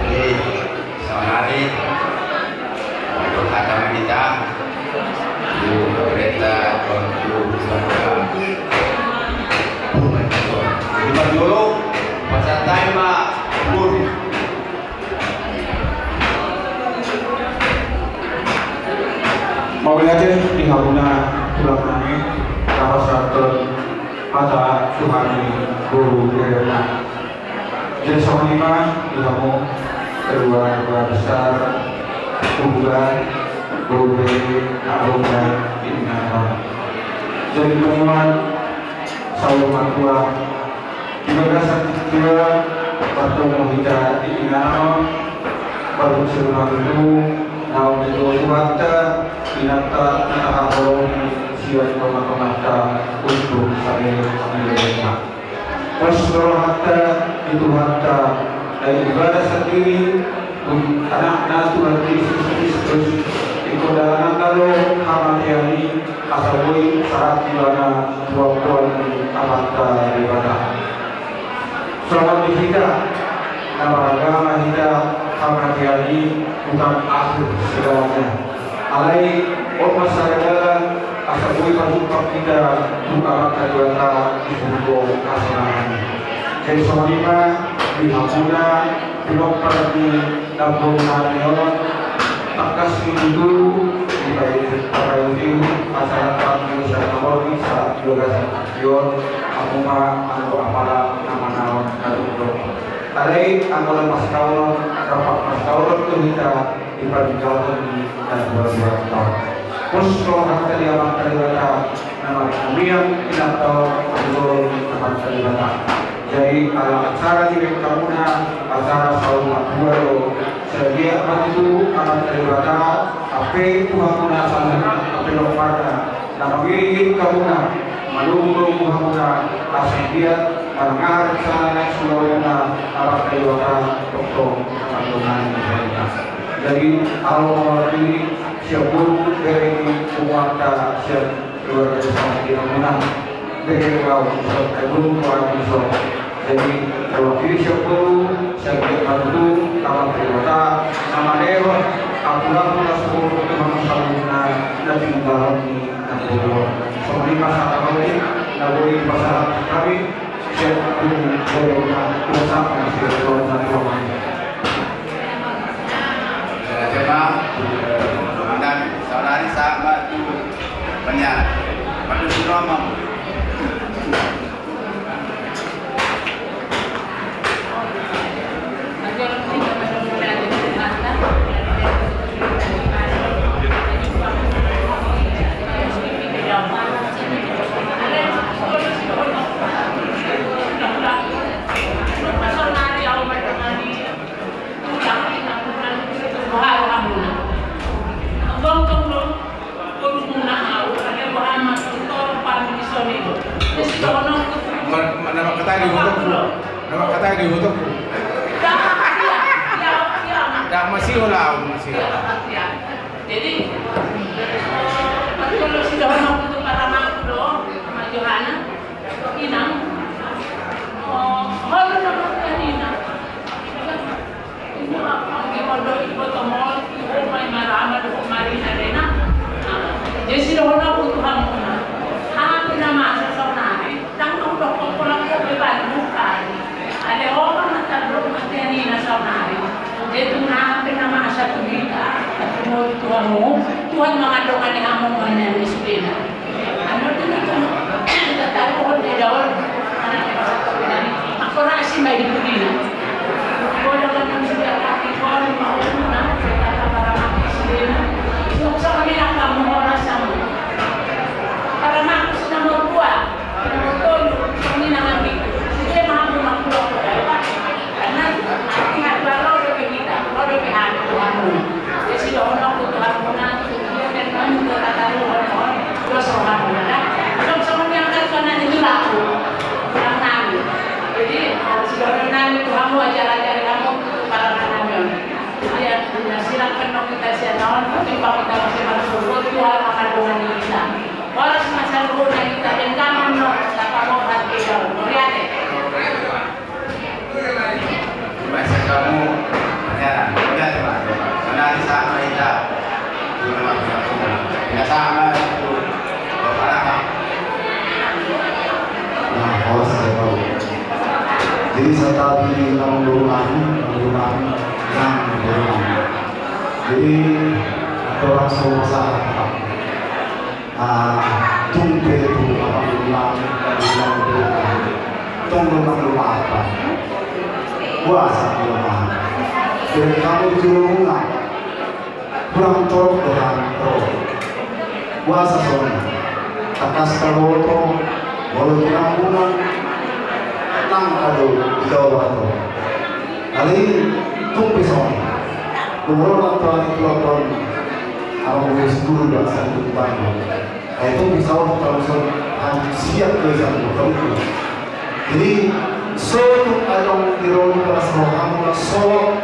Jadi, saonari, untuk hata ma hita, tu berita, untuk, untuk, untuk, untuk, pasahat ma, untuk. Mauliate di hamuna tulang nami, na pasahathon hata tu hami boru bere nami. Jadi songon i ma di hamu keluarga besar Kuburan, boru bere, anak boru nami, di Inganan. Jadi pengumuman saur matua. Di bagasan tingki on, martonggo hita di inganan on, baru sian na tutu, naung ditoa Tuhanta inanta na tahaholongi sian tonga-tonganta untuk sahali ni lelengna. Pos do rohanta di Tuhanta, na ibana sandiri, Anakna Tuhan Jesus Kristus, ingkon dalananna do hamatean i, asa boi sahat ibana tu ampuan ni Amanta Debata. Songon di hita na maragama hita, hamatean i bukan akhir segalanya. Alai on ma sada dalan asa boi pajumpang hita tu Amanta Debata di surgo hasonangan i. Jadi songon i ma di hamuna pinompar ni namboluan ni on, tangkas ni tutu dipaihutihut asa rap hami sian na borngin sahat tu bagasan tingki on, hamu ma anggo apala na manaon na tongtong. Alai anggo na pasahaton, rap pasahaton tu hita di partingkian ni natuatuanta on. Pos rohanta di Amanta Debata na marhite inanta on, di jolo ni Amanta Debata. Jadi ala acara ni bengkamuna, acara saur matua do, sai liat ma tutu Amanta Debata, ampe tu hamuna saluhutna, ampe lomparna, na mangiringiring hamuna, manunggununggu hamuna, asa liat manang aha rencana na sulaonna Amanta Debata tongtong mandongani hita. Jadi ahu mawakili sian boru, bere ni punguanta, sian keluarga besar di hamuna, bere ni au, sian boru punguanta dison. Jadi mawakili sian boru, sai liat ma tutu Amanta Debata na malehon ampulangku na sumurung tu hamu saluhutna na tininggalhon ni namboluan. Songon i ma sada hali na boi pasahat hami sian boru, bere ni au, pasahat hami sian boru na tuan. Jema, saonari sahat ma tu penyanyi. Madu sinoma. Ma, ma, na mangkatai di hutongku. Na mangkatai di hutongku. Dang masihol au, masihol. Jadi, molo sidohonon tu paramangku do, Ama Johana, inang, molo na mangkatai inang. Jadi sidohononku tu hamuna, aha pe na masa saonari, ndang na hudokkon pola be baen buka i. Alai ho ma na tardok mate ni na saonari. Jadi tung aha pe na masa tu hita, tu hamu, Tuhan ma mandongani hamu manang sudena. Anu tu na tong tataruhon di daon. Angkorasi ma i di pudina. Poda ma na suda kaki koni ma ulu na tataruhon di pudina. Suksa ma ni na kamu horas hamu. Paramangku si nomor dua, nomor tolu, songon i nang ambingku. Sude ma hamu mangulok. Karena artina ro dope hita, ro dope hami tu hamu. Jadi sidohononku tu hamuna, tu dia dan kami tu tataruhon on, dos rohamuna. Dong songon i angka tuan nami tu laku, tuan nami. Jadi sidohonon nami tu hamu, ajar-ajari hamu tu parangan nami on. Jadi ya, na sirang penuh kita sian on, tapi pamita masih masuk surgo, Tuhan akan dongani hita. Horas ma saluhutna hita, dengkanon do, tapamohon hatiha. Mauliate. Masa kamu, ya, udah, Pak. Mana di sana kita? Di rumah kita. Tidak sama itu. Bapak lama. Nah, horas ya, Pak. Jadi, santabi nang di rumah, nang di rumah, nang di rumah. Jadi, ada orang suruh saya, Pak. Ah, tung pe tu amang inang, inang pe, tong do nang lompa. Boasa do lompa? Jadi hamu tu rumah, hurang torop do hami ro. Boasa songon i? Tangkas taboto, molo tu hamuna, nang kado di Jawa Barat on. Alai tung pe songon i. Dung ro nang tu ari tu lakon, amang boru sipulu bangsa tu bangun. Ai tung bisa on taruson, siap do i satu. Jadi, so tung adong di ro di bagas rohamu na so,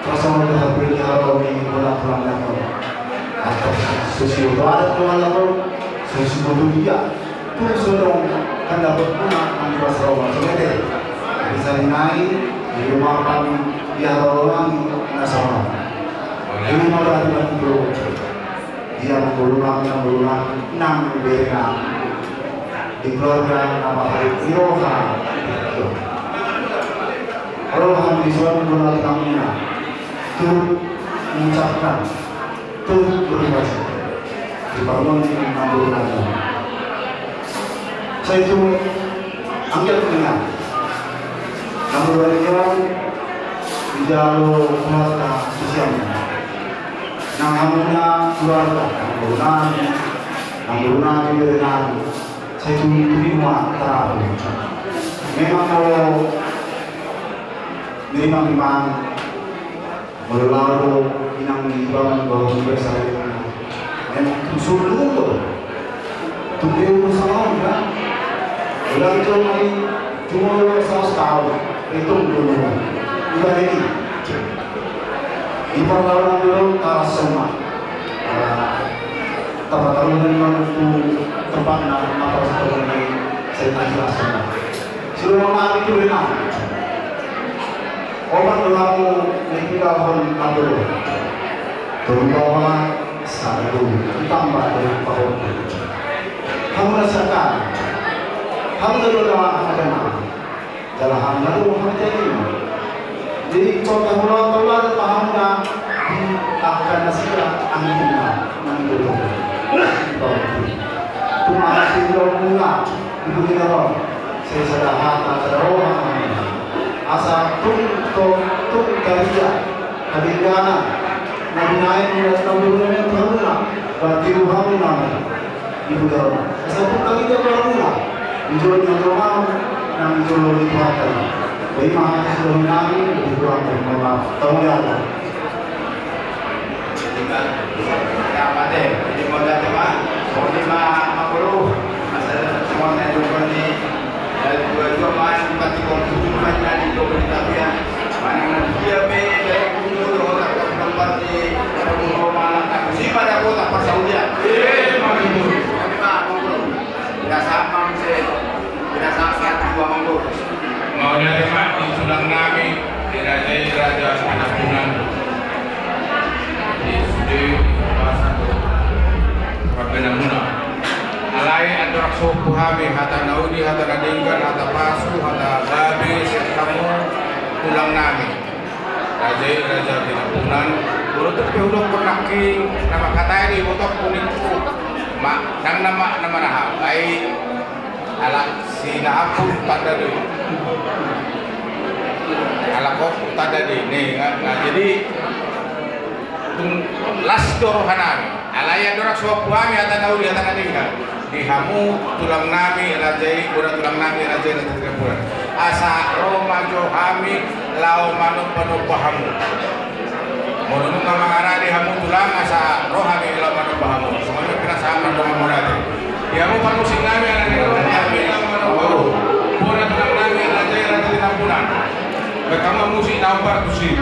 parsongon tu hapir ni haro ni bona tulang na on. Atas susi oto adat tulang na on, susi oto dia. Tung so dong kan dapot muna nang di bagas roha so mete. Bisa dinai, di rumah kami, di haro nami na so. Ini mau dari bantu. Di amangboru nami, amangboru nami, nang bere nami. Di keluarga na marhaha di roha. Roha di suami bona tulang na. Turut mengucapkan, turut berterima kasih. Di bangun di amangboru nami. Sai tu anggiat ninna. Amangboru nami, dijalo Tuhanta tu siamun. Nang hamuna keluarga, nang boru nami, nang boru nami, bere nami, sai tu, tu lima tarapu. Memang molo nirimang-rimang, molo laho inang ni ibangan bahwa sudah saya, memang tu solu do. Tung dia urusan on, kan? Ulang jom ni, cuma ulang saus tahu. Itu dulu. Udah ini. Di perlawanan dulu, taras semua. Tapatarungan mantu tempat na, apa seperti ini, saya tanya semua. Sudah mau mati tu, enak. Obat lamu, ini kita pun kabur. Turun bawah, satu, tambah dari pahon. Hamu rasakan. Hamu dari ulama agama. Jala hamu dari ulama agama. Jadi, contoh ulama, ulama, paham na, di akan nasira, angin na, nang dulu. Cuma hati ulama, Ibu ni na ro, sai sada hata, sada roha. Asa tung, tung, tung, karia, kadengganan, na binaen ni na ro, na binaen ni na ro, berarti roha ni na ro. Ibu ni na ro. Asa tung karia roha ni na ro. Di jolo ni roha, nang di jolo ni Tuhan. Jadi, maka sudah menang, di kurang dari maaf. Tahu ya? Ate, jadi mau datang, Pak. Mau di ma-, ma guru. Masa ada pertemuan yang jumpa ni, dari dua-dua main, empat tiga tujuh main dari dua puluh tapi ya. Mana yang dia be, dari guru, roda, tempat di, guru, mana, tak sih pada kota pas Saudi ya. Iya, Pak. Jadi, Pak, mau guru. Tidak sama, sih. Tidak sama, dua minggu. Mauliate ma di tulang nami, dirajai Raja Pinambunan. Di sude, di pasar, pambenamuna. Alai andorang so huhut hami, hata na uli, hata na denggan, hata pasu, hata gabe, sian hamu tulang nami. Raja i, Raja Pinambunan, molo tung pe hudok pernah ki, nama katai di botok kuningku. Ma, nang nama, nama naha, baik. Ala si naha pun tanda di. Ala kok tanda di, nih, nggak, nggak, jadi, tung las do roha nami. Alai andorang so huhut hami hata na uli hata na denggan. Di hamu tulang nami raja i, bona tulang nami raja i, raja i, raja i. Asa ro ma jo hami laho manomba-nomba hamu. Molo nunga mangarade hamu tulang asa ro hami laho manomba hamu. Songon i ma pinasahat ma dongan mauliate. Di hamu pamusik nami ala ni ro hami laho manomba hamu. Bona tulang nami raja i, raja i, Pinambunan. Pertama musik na ombar tusi.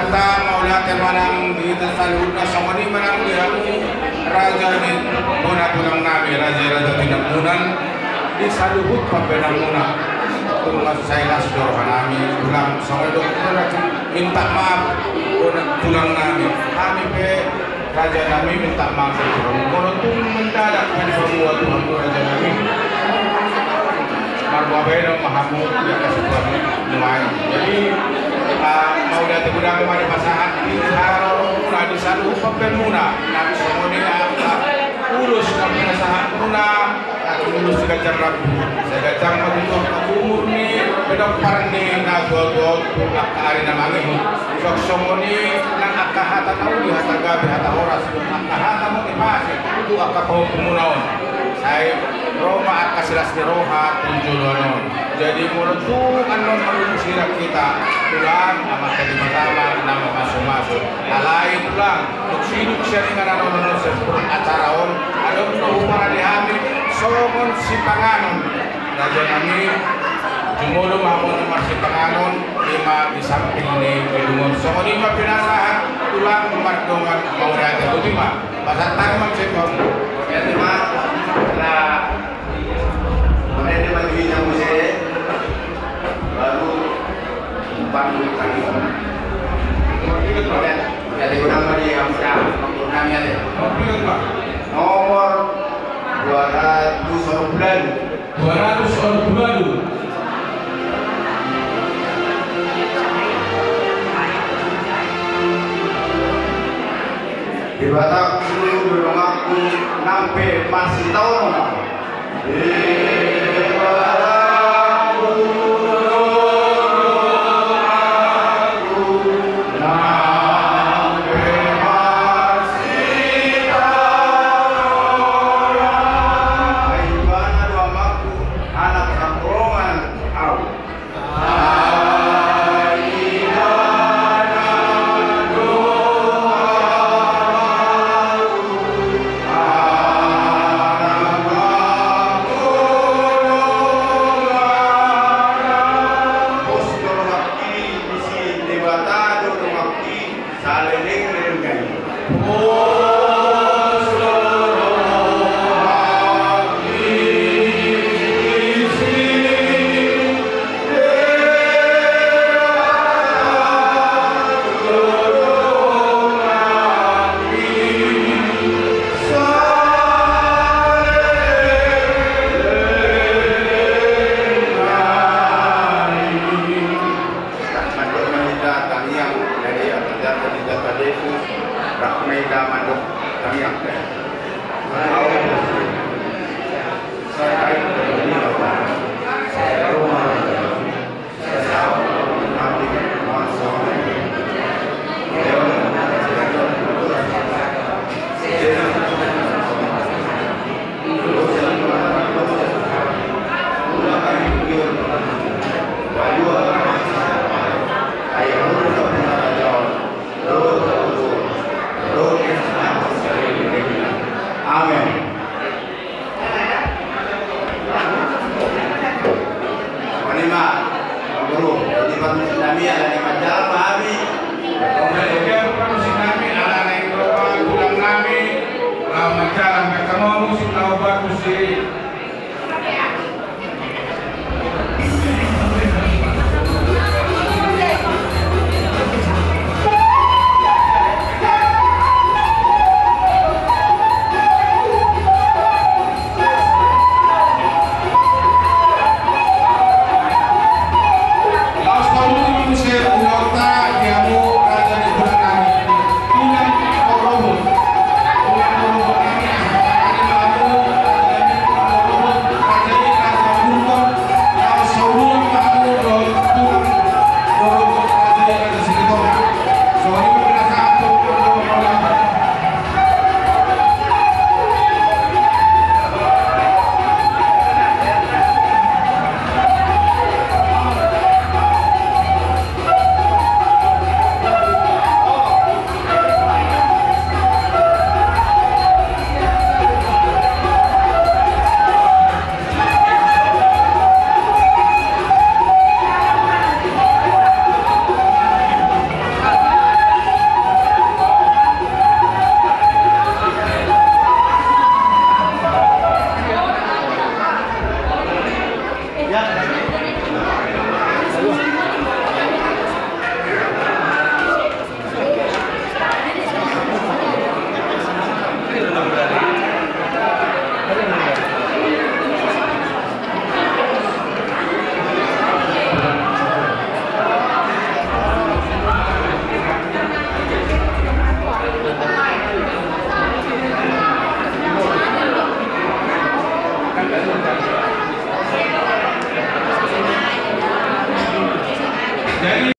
Mauliate ma nang di hita saluhutna, songon i ma nang di hamu raja ni bona tulang nami, raja-raja tinambunan di saluhut pambahenanmuna. Tung mansai las do roha nami tulang, songon i do minta maaf bona tulang nami. Hami pe raja nami minta maaf tu hamu molo tung mendadak pe dipaboa tu hamu raja nami. Marboa bahenon ma hamu, ia kasih Tuhan nuaeng. Jadi, ah, mauliate godang ma dipasahat di haroromuna, di saluhut pambahenanmuna, nang songon i angka ulos na pinasahatmuna, angka ulos di ganjang rambu. Sai ganjang ma tutu angka umur ni pinompar ni na tua-tua on tu angka ari na mangihut. Songon i nang angka hata na uli, hata gabe, hata horas, angka hata motivasi tu angka pahompu muna on. Sai ro ma angka silas ni roha tu joloan on. Jadi molo tung annon marhusirang hita, tulang, amanta Debata ma na mamasumasu. Alai tulang, dung sidung sian inganan on, on, on, acara on, adong do huparade hami songon sipanganon. Raja nami, jumolo ma hamu marsipanganon, i ma di samping ni gedung on. Songon i ma pinasahat tulang mardongan mauliate. Boti ma, pasahat tangan ma sian hamu. Mauliate ma, na, mauliate ma di hamu muse, baru umpan tangan. Mauliate, mauliate godang ma di hamu, na, mauliate. Nomor dua ratus onom puluh. Dua ratus onom puluh walu. Debata, donganku, nang pe masitaonon. Debata, donganku, nang pe masitaonon. Ai Ibana do amangku, anak sangkorongan au. Saleleng leleng. Mandok ma hita tangiang, jadi apa jasa di data Yesus, rap ma hita mandok tangiang.